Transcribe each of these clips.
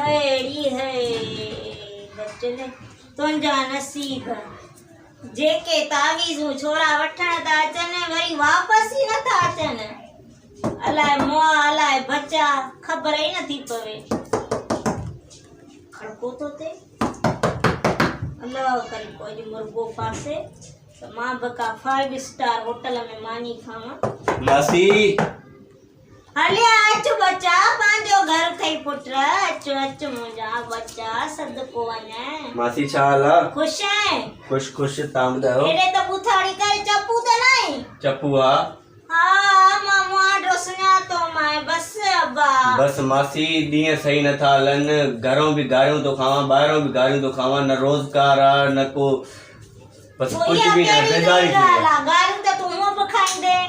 هيڙي هي بچن تنهنجا نصيب جيڪي تعويذون ڇورا وٺڻ ٿا اچن وري واپس ئي نٿا اچن الائي مئا الائي بچا خبر ئي نٿي پوي کڙڪو ٿو ٿئي الله ڪري ڪو اڄ مرغو ڦاسي ته مان به ڪا فائيو اسٽار هوٽل ۾ ماني کاوان. ماسي. هليا اچ ٻچا پنهنجو گهر اٿئي پٽ اچ اچ منهنجا ٻچا صدقو وڃ. ماسي ڇا حال آ؟ خوش آهين؟ خوش خوش تان ٻڌايو؟ هيڏي ته ٻوٿاڙي ڪر چپو ته ناهين؟ چپو آ. ها مان مهانڊو سڃاتو مانء بس ابا. بس ماسي ڏينهن صحيح نٿا هلن گهرون به گاريون ٿو کاوان ٻاهرون به گاريون ٿو کاوان نه روزگار آ نه ڪو بس پوء ڪجهه اها به نه ڪهڙي بيزاري نئين ٿي وئي ڳالهه آ. آ گاريون ته تون هونء به کائيندين.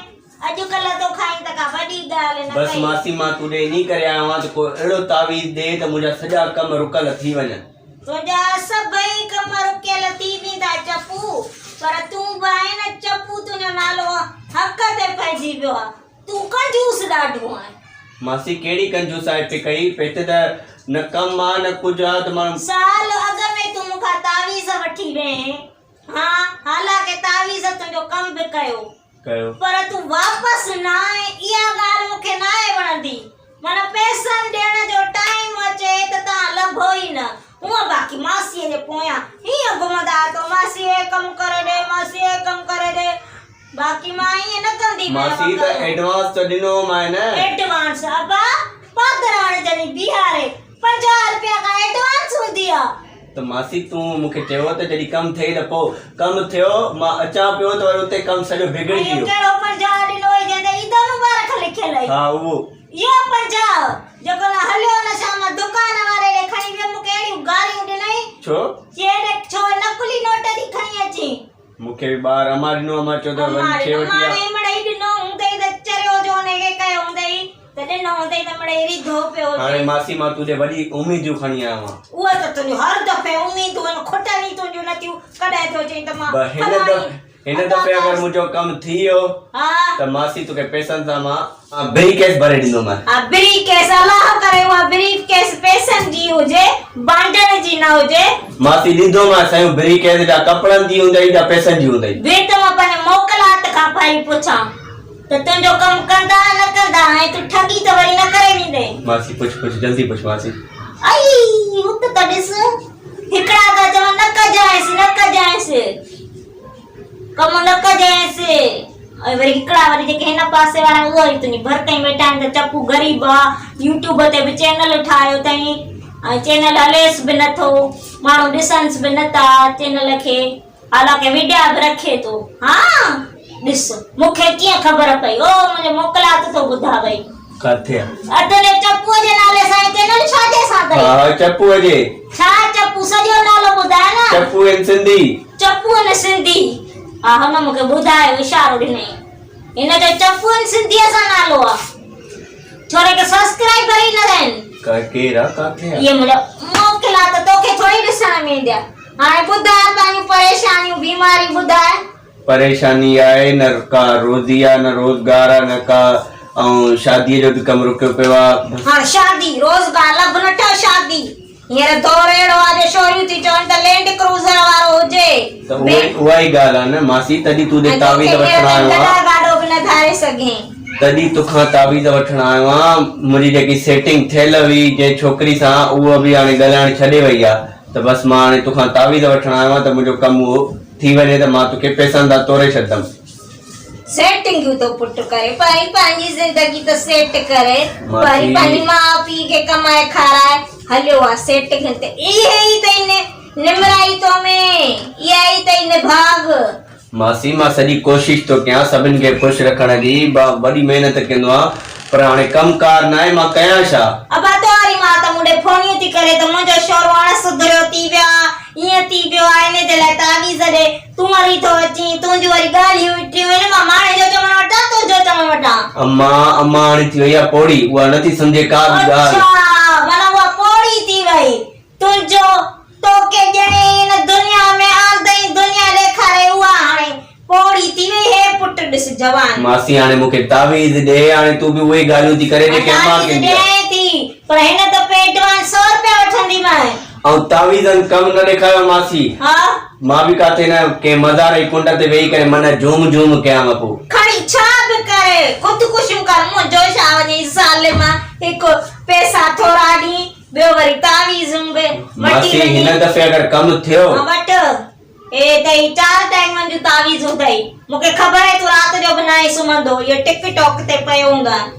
اڄڪلهه ٿو کائين ته ڪا وڏي ڳالهه نه بس ڪئي. ماسي مان تو ڏي انهي ڪري آيو آهيان ته ڪو اهڙو تعويذ ڏي ته منهنجا سڄا ڪم رڪل ٿي وڃن. تنهنجا سڀئي ڪم رڪيل ٿي ويندا چپو، پر تون به آهين نه چپو تنهنجو نالو حق تي پئجي ويو آهي. تون ڪنجوس ڏاڍو آهين. ماسي ڪهڙي ڪنجوسائي پئي ڪئي، پئسي ته نه ڪم آ نه ڪجهه آ ته مان. سال اڳ ۾ تون مون کان تعويذ وٺي وئين ها، حالانڪه تعويذ تنهنجو ڪم به ڪيو. ڪيو. پر تون واپس نه آئين اها ڳالهه مون کي ناهي وڻندي. معنيٰ پئسن ڏيڻ جو ٽائيم اچي ته توهان لڀو ئي نه. هونء باقي ماسيء جي پويان هيئن گهمندا آهيو ته ماسي هي ڪم ڪري ڏي، ماسي هي ڪم ڪري ڏي. باقي مان ائين نه ڪندي مانء ماسي ته ايڊوانس ته ڏنو هومانء نه. ايڊوانس ابا پادر هاڻي جڏهن بيهاري 50 رپيا ڪا ايڊوانس هوندي آ. ته ماسي تون مون کي چيو ته جڏهن ڪم ٿئي ته پوء ڪم ٿيو مان اچان پيو ته وري اتي ڪم سڄو بگڙجي اهو ويو. ڪهڙو 50 ڏنو هئي جنهن تي عيد مبارڪ لکيل هئي. ها اهو. اهو 50 جيڪو نه هليو نه شام دڪان واري ڏي کڻي ويم مون کي اهڙيون گاريون ڏنائين. ڇو؟ چي ڏي ڇو نقلي نوٽ ٿي کڻي اچين. مون کي به ٻار امان ڏنو امان چيو ته وڃ امان ڇي ڏنو وٺي آ. ماڻهي مڙئي ڏنو هوندئي ته چريو جو ان کي ڪيو هوندئي ته ڏنو هوندئي ته مڙئي ريڌو پيو هجي. هاڻي ماسي مان تون ڏي وڏي اميدون کڻي آيو آهيان. اهي ته تنهنجون هر دفعي اميدون آهن کٽن ئي تنهنجون نه ٿيون ڪڏهن ٿو چئين ته مان پر هن فلاڻي هن دفعي اگر منهنجو ڪم ٿي ويو ها ته ماسي توکي پئسن سان مان بري ڪيس ڀري ڏيندومانء. ها بري ڪيس الله ڪري اها بريف ڪيس پئسن جي هجي بانڊن جي نه هجي. ماسي ڏيندومانء سيون بري ڪيس جا ڪپڙن جي هوندئي جا پئسن جي هوندئي. وي ته مان پنهنجي موڪلات کان پهرين پڇان ته تنهنجو ڪم ڪندا نه ڪندا ۽ تون ٺڳي ته وري نه ڪري ويندين. ماسي پڇ پڇ جلدي پڇ ماسي. ائي هت ته ڏس هڪڙا ٿا چون نه ڪجانئس نه ڪجانئس. ڪم نه ڪجانس. ۽ وري هڪڙا وري جيڪي هن پاسي وارا اهي وري تنهنجي ڀر تائين ويٺا آهن ته چپو غريب آ يوٽيوب تي به چينل ٺاهيو اٿئي ۽ چينل هليس به نٿو ماڻهو ڏسنس به نٿا چينل کي حالانڪه وڊيا به رکي ٿو ها ڏس مون کي ڪيئن خبر پئي او منهنجو موڪلات ٿو ٻڌا وئي. ڪاٿي آ. تنهنجي چپوء جي نالي سان هي چينل ڇا جي سان اٿئي. ها ها چپوء جي. ڇا چپو سڄو نالو ٻڌاء نه. چپو ان سنڌي. چپو ان سنڌي. ها هن مون کي ٻڌايو اشارو ڏنائين. هن جو چپو ان سنڌيء سان نالو آ. ڇوري کي سبسڪرائبر ئي نه آهن. ڪا ڪير آ ڪاٿي آ. اهي منهنجا موڪلا ته توکي ٿوري ڏسڻ ۾ ايندا. هاڻي ٻڌاء پنهنجون پريشانيون بيماريون ٻڌاء. پريشاني آهي نه ڪا روزي آ نه روزگار آ نه ڪا ۽ شادي جو به ڪم رڪيو پيو آ بس. هاڻ شادي، روزگار لڀ نه ٺهيو شادي هينئر دور اهڙو آ جو شوريون ٿيون چون ته لينڊ ڪروزر وارو هجي ته اها ئي ڳالهه آ نه ماسي تڏهن تون ڏي ۽ تعويذ توکي وٺڻ هينئر آيو تائين آهيان. گڏهه گاڏو به نه ڌاري سگهين. تڏهن توکان تعويذ وٺڻ آيو آهيان منهنجي جيڪي سيٽنگ ٿيل هئي جنهن ڇوڪري سان اها به هاڻي ڳالهائڻ ڇڏي وئي آ ته بس مان هاڻي توکان تعويذ وٺڻ آيو آهيان ته منهنجو ڪم اهو ٿي وڃي ته مان توکي پئسن تان توري ڇڏندم. سيٽنگيون ٿو پٽ ڪري پهرين پنهنجي زندگي ته سيٽ ڪري پهرين پنهنجي ماء پيء کي ڪمائي کارائي هليو آ سيٽنگن تي اهي ئي اٿئي نمرائي تو ۾ اها ئي اٿئي نڀاڳ. ماسي مان سڄي ڪوشش ٿو ڪيان سڀن کي خوش رکڻ جي مان وڏي محنت ڪندو آهيان پر هاڻي ڪم ڪار ناهي مان ڪيان ڇا؟ ابا توهاري ماء ته مون ڏي ڦوڻيون ٿي ڪري ته منهنجو شورو اڻ سڌريو ٿي ويو آ ائين ٿي ويو آ انهي جي لاء تعويذ ڏي تون وري ٿو اچين تنهنجون وري ڳالهيون ٽيون آهن مان ماڻهي جو چوڻ وٺان تنهنجو چوڻ وٺان. اما اما هاڻي ٿي وئي آ پوڙهي اها نٿي سمجهي ڪا به ڳالهه. اڇا معنيٰ اها پوڙهي ٿي وئي تنهنجو توکي ڄڻي هن دنيا ۾ آندئين دنيا ڏيکاري اها هاڻي پوڙهي ٿي وئي هي پٽ ڏس جوان. ماسي هاڻي مون کي تعويذ ڏي هاڻي تون به اهي ڳالهيون ٿي ڪرين جيڪي امان تعويذ ڪندي آ. ڏيان ٿي پر هن دفعي ايڊوانس سو رپيا وٺنديمانء. آئون تعويذن ڪم نه ڏيکاريو ماسي. ها. مان به ڪاٿي نه ڪنهن مزار جي ڪنڊ تي ويهي ڪري من جهوم جهوم ڪيان پو. کڻي ڇا به ڪر خودڪشيون ڪر منهنجو ڇا وڃي ظالم هڪ پئسا ٿورا ڏين ٻيو وري تعويذون به وٺي ماسي وڃي. هن دفعي اگر ڪم ٿيو. ها وٺ. اهي اٿئي چار ٽائيمن جون تعويذون اٿئي. مون کي خبر آهي تون رات جو به ناهين سمهندو. اهو ٽڪ ٽاڪ تي پيو هوندو آهين.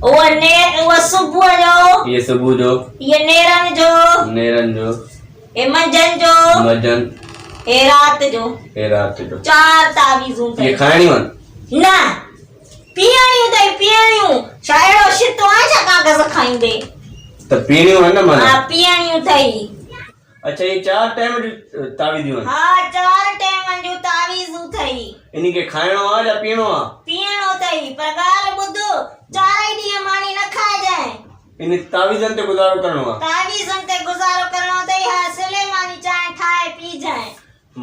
اهو نير اهو صبح جو. اهي صبح جو. اهي نيرن جو. نيرن جو. اهي منجهند جو. منجهند. اهي رات جو. اهي رات جو. چار تعويذون اٿئي. اهي کائڻيون آهن؟ نه. پيئڻيون اٿئي پيئڻيون. ڇا اهڙو شتو آهين ڇا ڪاغذ کائيندي. ته پيئڻيون آهن نه معنيٰ. ها پيئڻيون اٿئي. اڇا اهي چار ٽائيم جون تعويذون آهن. ها چار ٽائيمن جون تعويذون اٿئي. انهي کي کائڻو آ يا پيئڻو آ؟ پيئڻو اٿئي پر ڳالهه ٻڌ چارئي ڏينهن ماني نه کائجانء. انهي تعويذن تي گذارو ڪرڻو آ. تعويذن تي گذارو ڪرڻو اٿئي ها سليماني چانهه ٺاهي پيئجانء.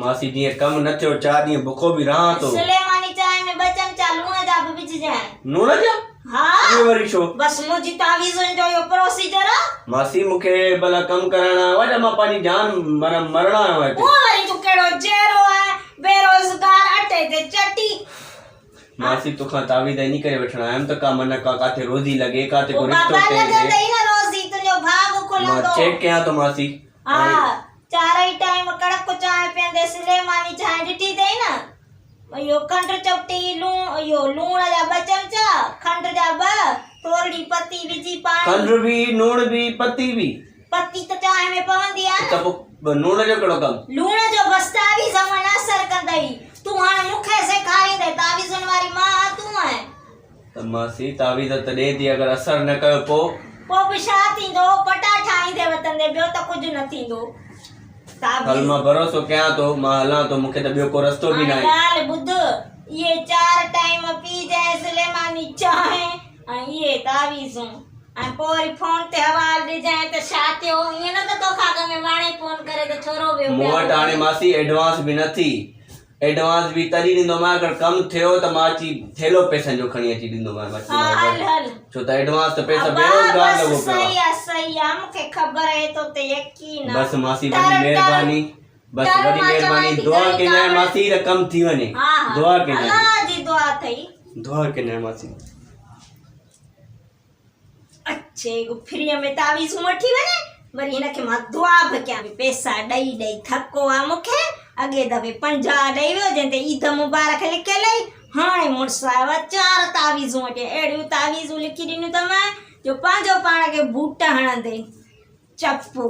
ماسي جيئن ڪم نه ٿيو چار ڏينهن بکو به رهان ٿو. سليماني چانهه ۾ ٻه چمچا لوڻ جا به وجهجانء. لوڻ جا؟ ها. اهي وري ڇو؟ بس منهنجي تعويذن جو اهو پروسيجر آ. ماسي مون کي ڀلا ڪم ڪرائڻ آيو آهي يا مان پنهنجي جان معنيٰ مرڻ آيو آهيان هتي. اهو وري تون ڪهڙو جهڙو آهين بيروزگار اٽي تي چٽي. ماسي توکان تعويذ انهي ڪري وٺڻ آيم ته ڪا معنيٰ ڪا ڪاٿي روزي لڳي ڪاٿي ڪو پوء رشتو بابا طئي ٿئي. لڳندئي نه روزي تنهنجو ڀاڳ مان کلندو. چيڪ ڪيان ٿو ماسي. ها چارئي ٽائيم ڪڙڪ چانهه پيئندي سليماني چانهه ڏٺي اٿئي نه؟ اهو کنڊ چپٽي لوڻ اهو لوڻ جا ٻه چمچا کنڊ جا ٻه ٿورڙي پتي وجهي پاڻي. کنڊ به لوڻ به پتي به. پتي ته چانهه ۾ پوندي آهي نه. ته پوء لوڻ جو ڪهڙو ڪم؟ لوڻ جو بس تعويذ هونئن نه اثر ڪندئي. تون هاڻ مون کي سيکاريندين تعويذن واري مان تون آهين. ته ماسي تعويذ ته ڏي ٿي اگر اثر نه ڪيو پوء؟ پوء به ڇا ٿيندو پٽاٽا ايندي وتندي ٻيو ته ڪجهه نه ٿيندو. هل مان ڀروسو ڪيان ٿو مان هلان ٿو مون کي ته ٻيو ڪو رستو به هاڻي ناهي. ڳالهه ٻڌ اهي چار ٽائيم پيئجانء سليماني چانهه ۽ اهي تعويذون ۽ پوء وري فون تي حوال ڏجانء ته ڇا ٿيو ائين نه ته توکان اڳ ۾ واڻي فون ڪري ته ڇورو ويو مون وٽ هاڻي ماسي ايڊوانس به نه ٿي ايڊوانس به تڏهن ڏيندومانء اگر ڪم ٿيو ته مان اچي ٿيلهو پئسن جو کڻي اچي ڏيندومانء ها هل هل ڇو ته ايڊوانس ته پئسا ابا بيروزگار بس لڳو پيو صحيح آ. آ صحيح آ مونکي خبر آهي تو تي يقين آ بس ماسي ٽر وڏي ٽر مهرباني بس ٽر وڏي مان چوانء مهرباني ٿي دعا گهڻي ڪجانء ڪاوڙ ماسي ته ڪم ٿي وڃي ها ها دعا ڪجانء الله جي دعا اٿئي دعا ڪجانء ماسي. اچي فريء ۾ تعويذون وٺي وڃي وري هن کي مان دعا به ڪيان به پئسا ڏئي ڏئي ٿڪو آ مون کي اڳي دفعي 50 ڏئي ويو جنهن تي عيد مبارڪ لکيل هئي هاڻي مڙس آيو آ چار تعويذون وٺي اهڙيون تعويذون لکي ڏنيون اٿم جو پنهنجو پاڻ کي بوٽ هڻندي چپو.